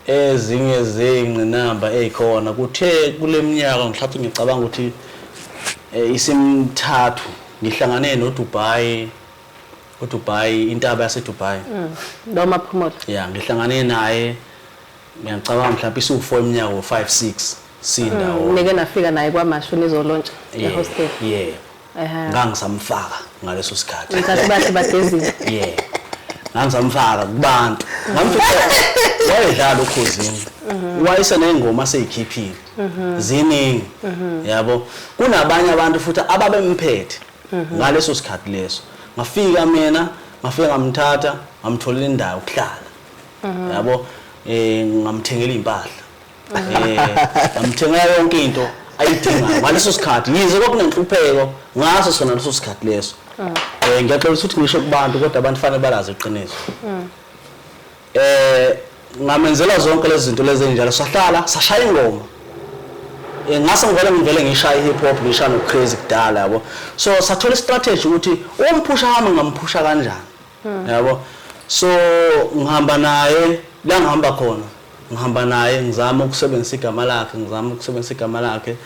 Ezinye zey'ngqinamba ey'khona kuthe kule minyaka mhlawumbe ngicabanga ukuthi isimthathu ngihlangane noDubai, uDubai, intaba yaseDubai. Lo Maphumulo. Ya, ngihlangane naye, ngiyacabanga mhlawumbe isiwu-4 iminyaka o-5 6 sindawo. Nike nafika naye KwaMashu nizolontsha ehostel. Yebo. Ngangisamfaka ngaleso sikhathi. Ngithatha bathi badezile. Yeah. Ngangisamfaka kubantu. Ngamfica wayedlala uKhozini. Wayeseney'ngoma asey'khiphile. Ziningi. Yabo. Kunabanye abantu futhi ababemphethe ngaleso sikhathi leso. Ngafika mina, ngafika ngamthatha, ngamtholela indawo yokuhlala. Yabo. Ngamthengela impahla. Ngamthengela yonke into ayidingayo ngaleso sikhathi. Yize kwakunenhlupheko ngaso sona leso sikhathi leso. Ngiyaxolisa ukuthi ngisho kubantu, kodwa abantu fanele balazi iqiniso. Ngamenzela zonke lezi zinto lezi enjalo, sahlala sashaya ingoma. Ngase ngivele ngishaya i-hip hop, ngishaya no-crazy kudala, yabo. So sathola i-strategy ukuthi umphusha wami ngamphusha kanjani. Yabo. So ngihamba naye la ngihamba khona, ngihamba naye ngizama ukusebenzisa igama lakhe, ngizama ukusebenzisa igama lakhe.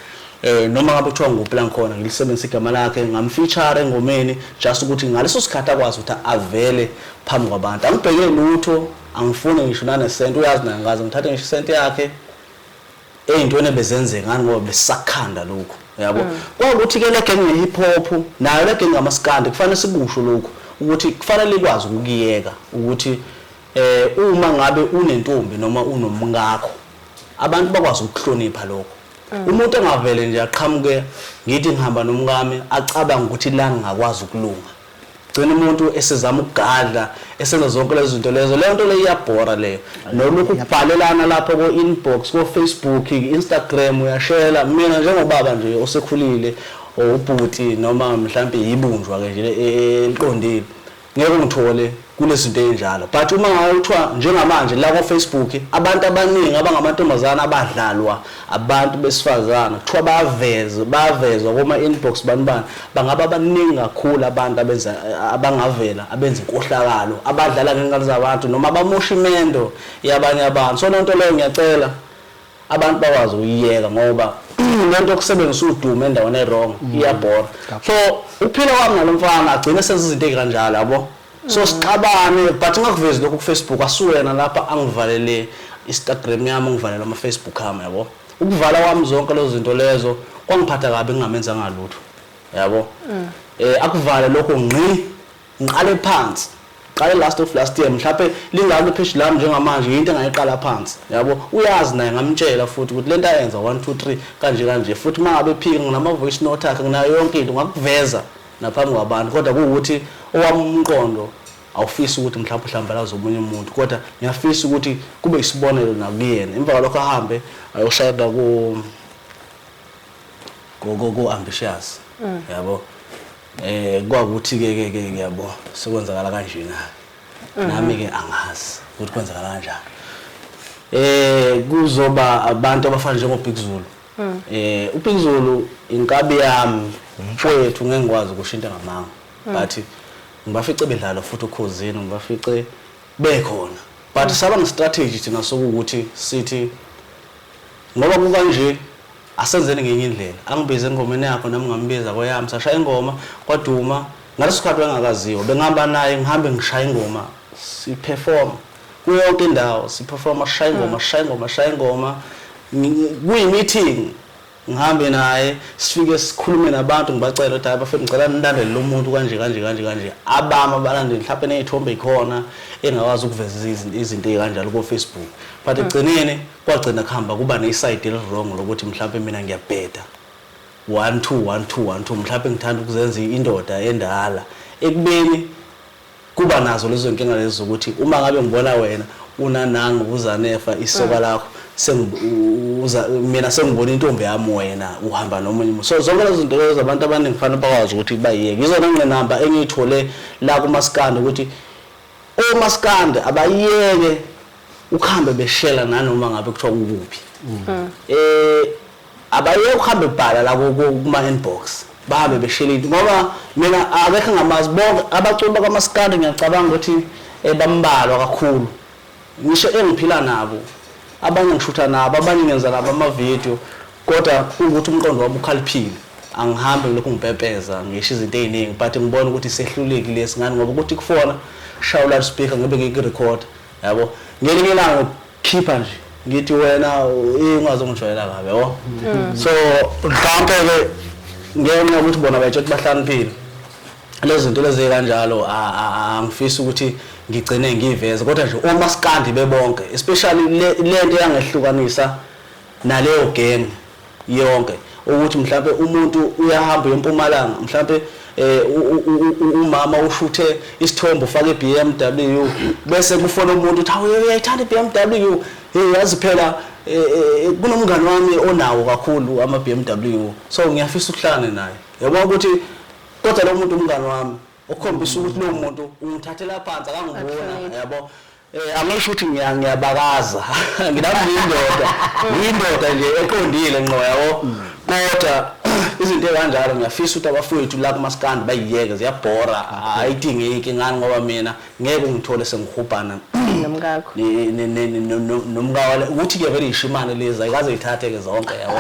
Noma ngabe kuthiwa nguphi la ngikhona, ngilisebenzisa igama lakhe, ngamfeature engomeni just ukuthi ngaleso sikhathi akwazi ukuthi avele phambi kwabantu. Angibheke lutho, angifuni ngisho nanesenti, uyazi naye ngaze ngithathe ngisho isenti yakhe ey'ntweni ebezenzeka ngani ngoba besakhanda lokhu, yabo. Kwakuthi ke le gang ye-hip hop nayo le gang yamaskandi kufanele sikusho lokhu ukuthi kufanele ikwazi ukukuyeka ukuthi uma ngabe unentombi noma unomkakho abantu bakwazi ukuhlonipha lokho. Umuntu engavele nje aqhamuke ngithi ngihamba nomkami acabanga ukuthi la ngingakwazi ukulunga, gcina umuntu esezama ukugadla esenza zonke lezo zinto lezo. Leyo nto leyo iyabhora leyo. Nolokhu ukubhalelana lapho ko-inbox, ko-Facebook, Instagram, uyashela. Mina njengobaba nje osekhulile, ubhuti noma mhlampe yibunjwa ke nje eliqondile, ngeke ungithole kulezi zinto ey'njalo. But uma ngabe kuthiwa njengamanje la ko-Facebook abantu abaningi abangamantombazane abadlalwa abantu besifazane kuthiwa bayavezwa koma-inbox bani bani, bangaba baningi kakhulu abantu abangavela abenza inkohlakalo, abadlala ngey'ngane zabantu noma abamosha imendo yabanye abantu. So loo nto leyo ngiyacela abantu bakwazi ukuyiyeka ngoba lento yokusebenzisa udumo endaweni e-wrong iyabhora. So ukuphila kwami nalo mfana agcine senza izinto ey'kanjalo, yabo. So sixabane, but ngakuvezi lokhu ku-Facebook, asuwena lapha angivalele Instagram yami, ngivalele ama-Facebook ami, yabo. Ukuvala kwami zonke lezo zinto lezo kwangiphatha kabi, ngingamenzanga lutho, yabo. Akuvale lokho ngqi, ngiqale phansi. Qale last of last year mhlawumbe lingako ipage lami njengamanje into engayiqala phansi, yabo. Uyazi naye ngamtshela futhi ukuthi lento ayenza 1 2 3 kanje kanje, futhi mangabe ephika nginama voice note akhe, nginayo yonke into, ngakuveza naphambi kwabantu. Kodwa kuwukuthi owami umqondo awufisi ukuthi mhlawumbe uhlambalaze omunye umuntu, kodwa ngiyafisa ukuthi kube isibonelo nakuyena. Emva kwalokho ahambe ayoshada ku ambitious, yabo. Kwakuthi ke ke ke yabo sekwenzakala kanjena. Nami ke angazi ukuthi kwenzakala kanjani. Kuzoba abantu abafana njengo Big Zulu. uBig Zulu inkabi yami, umfowethu, ngeke ngikwazi ukusho into engamanga. But ngibafice bedlala futhi uKhozini, ngibafice bekhona. But saba ne-strategy thina sokuthi sithi ngoba kukanje asenzeni ngenye indlela. Angibize engomeni yakho nami ngambiza kweyami, sashaya ingoma kwaduma. Ngaleso sikhathi wayengakaziwa, bengihamba naye ngihambe ngishaya ingoma, siperform kuyo yonke indawo, siperform, sishaya ingoma, sishaya ingoma, sishaya ingoma. Kuyi-meeting ngihambe naye, sifike sikhulume nabantu, ngibacela ukuthi hayi bafethu ngicela nilandele lo muntu kanje kanje kanje kanje. Abami abalandeli mhlawumbe ney'thombe y'khona engakwazi ukuveza izinto ey'kanjalo ko-Facebook. But ekugcineni kwagcina kuhamba kuba nesayidi eli-wrong lokuthi mhlawumbe mina ngiyabheda 1 2 1 2 1 2, mhlawumbe ngithanda ukuzenza indoda endala, ekubeni kuba nazo lezo nkinga lezo zokuthi uma ngabe ngibona wena unananga uzanefa isoka lakho, mina sengibona intombi yami, wena uhamba nomunye umuntu. So zonke lezo zinto lezo abantu abaningi kufanele bakwazi ukuthi bayiyeke. Izona ngqinamba engiyithole la kumaskandi ukuthi omaskandi abayiyeke ukuhambe beshela nanoma ngabe kuthiwa kukuphi. Abayeke ukuhambe bebhala la kuma inbox, bahambe beshela into, ngoba mina akekho ngamazi bonke abaculi bakamaskandi. Ngiyacabanga ukuthi bambalwa kakhulu. Ngisho engiphila nabo, abanye ngishutha nabo, abanye ngenza nabo amavidiyo, kodwa kuwukuthi umqondo wami ukhaliphile. Angihambi ngilokhu ngipepeza ngisho izinto ey'ningi, but ngibona ukuthi sehluleki lesi ngani ngoba ukuthi kufona shaya loudspeaker ngibe ngikurekhoda, yabo. Ngelinye ilanga ngikhipha nje ngithi wena ungaze ungijwayela kabi, yabo. So mhlawumpe-ke ngenxa yokuthi bona bayitshela ukuthi bahlakaniphile, lezi zinto lezi kanjalo angifisi ukuthi ngigcine ngiyiveze, kodwa nje omaskandi bebonke, especially lento yangehlukanisa naleyo gang yonke, ukuthi mhlambe umuntu uyahamba uye eMpumalanga, mhlambe umama ushuthe isithombe ufake i-BMW, bese kufona umuntu uthi hawu uyayithanda i-BMW, hey yazi phela kunomngani wami onawo kakhulu ama BMW, so ngiyafisa ukuhlangana naye, yabo, ukuthi kodwa lo muntu umngani wami okukhombisa ukuthi lo muntu ungithathela phansi akangibona, yabo. Angisho ukuthi ngiyabakaza, nginami ngiyindoda, ngiyindoda nje eqondile ngqo, yabo, kodwa izinto ey'kanjalo ngiyafisa ukuthi abafowethu la kumaskandi bayiyeke, ziyabhora, ayidingeki ngani ngoba mina ngeke ungithole sengihubhana nomkakho. Nomkawale ukuthi-ke vele yishimane lezi ayikaze yithathe-ke zonke, yabo,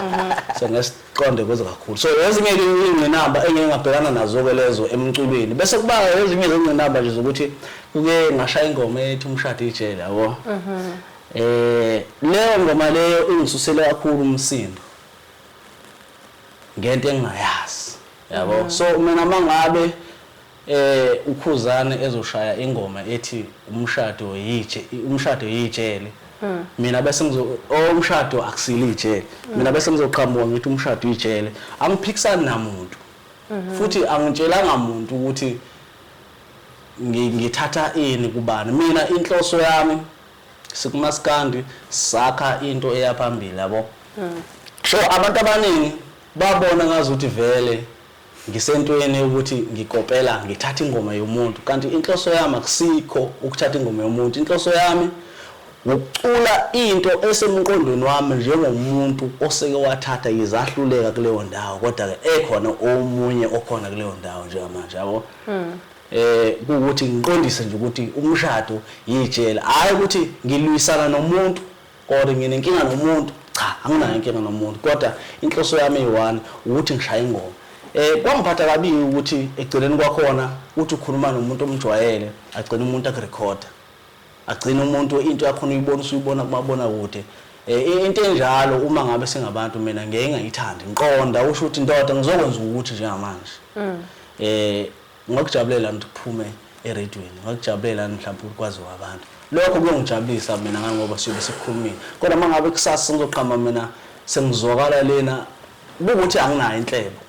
so ngesiqonde kweze kakhulu. So ezinye-ke iy'ngqinamba engike ngabhekana nazo-ke lezo emculweni, bese kuba ezinye zengqinamba nje zokuthi kuke ngashaya ingoma ethi umshado ijele, yabo. Leyo ngoma leyo ingisusele kakhulu umsindo ngento engingayazi, yabo. So mina mangabe uKhuzane ezoshaya ingoma ethi umshado yitshe, umshado yijele, mina bese ngizo umshado akusile ijele, mina bese ngizoqhamuka ngithi umshado ijele, angiphikisani namuntu futhi angitshelanga muntu ukuthi ngithatha ini kubani. Mina inhloso yami sikumaskandi sakha into eyaphambili, yabo. So abantu abaningi babona ngazuthi vele ngisentweni ukuthi ngikopela, ngithatha ingoma yomuntu, kanti inhloso yami akusikho ukuthatha ingoma yomuntu. Inhloso yami ukucula into esemqondweni wami njengomuntu oseke wathatha izahluleka kuleyo ndawo, kodwa-ke ekhona omunye okhona kuleyo ndawo njengamanje, yabo. Kuwukuthi ngiqondise nje ukuthi umshado yijele, hhayi ukuthi ngilwisana nomuntu or nginenkinga nomuntu. Cha, anginayo inkinga nomuntu, kodwa inhloso yami eyi-one ukuthi ngishaye ingoma. Kwangiphatha kabi ukuthi ekugcineni kwakhona uthi ukhuluma nomuntu omjwayele, agcine umuntu akurekhoda, agcine umuntu into yakhona uyibona usuyibona kumabonakude. Into enjalo uma ngabe singabantu mina ngeke ngayithandi, ngiqonda usho ukuthi ndoda ngizokwenza ukuthi njengamanje ngakujabulela ukuthi kuphume erediyweni, ngakujabulela mhlawumbe ukuthi kwaziwe abantu, lokho kuyongijabulisa mina ngani ngoba siyobe sikukhulumile. Kodwa uma ngabe kusasa sengizoqhama mina sengizwakala lena kuwukuthi anginayo inhlebo,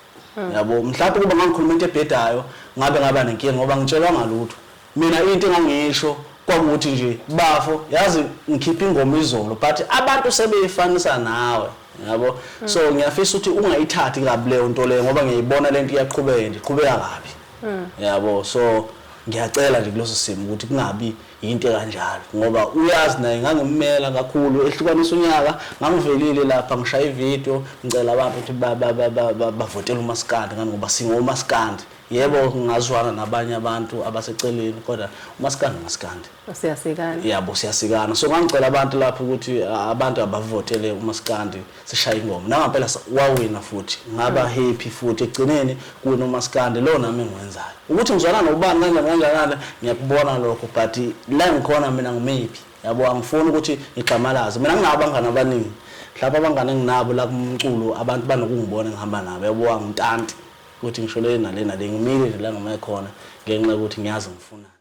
yabo, mhlawumbe kuba ngangikhuluma into ebhedayo ngabe ngaba nenkinga ngoba ngitshelwanga lutho. Mina into engangisho kwakuthi nje bafo yazi ngikhipha ingoma izolo, but abantu sebeyifanisa nawe, yabo. So ngiyafisa ukuthi ungayithathi kabi leyo nto leyo ngoba ngiyayibona lento iyaqhubeka nje, iqhubeka kabi, yabo. So ngiyacela nje kuleso simo ukuthi kungabi into kanjalo ngoba uyazi naye ngangimmela kakhulu ehlukanisa unyaka, ngangivelile lapha ngishaya ividiyo ngicela abantu ukuthi bavotele umaskandi ngani ngoba singomaskandi. Yebo, ngingazwana nabanye abantu abaseceleni, kodwa umaskandi umaskandi. Siyasikana. Yabo, siyasikana. So ngangicela abantu lapho ukuthi abantu abavotele umaskandi sishaye ingoma, nangampela wawina futhi ngaba happy futhi ekugcineni kuwina umaskandi lo nami engiwenzayo. Ukuthi ngizwana nobani kanjani kanjani ngiyakubona lokho, but la ngikhona mina ngimephi, yabo, angifuni ukuthi ngigxamalaze. Mina nginabo abangani abaningi, mhlawumbe abangani enginabo la kumculo abantu banokungibona ngihamba nabo, yabo, angitanti ukuthi ngisho le nale nale, ngimile nje la ngime khona ngenxa yokuthi ngiyazi ngifunani.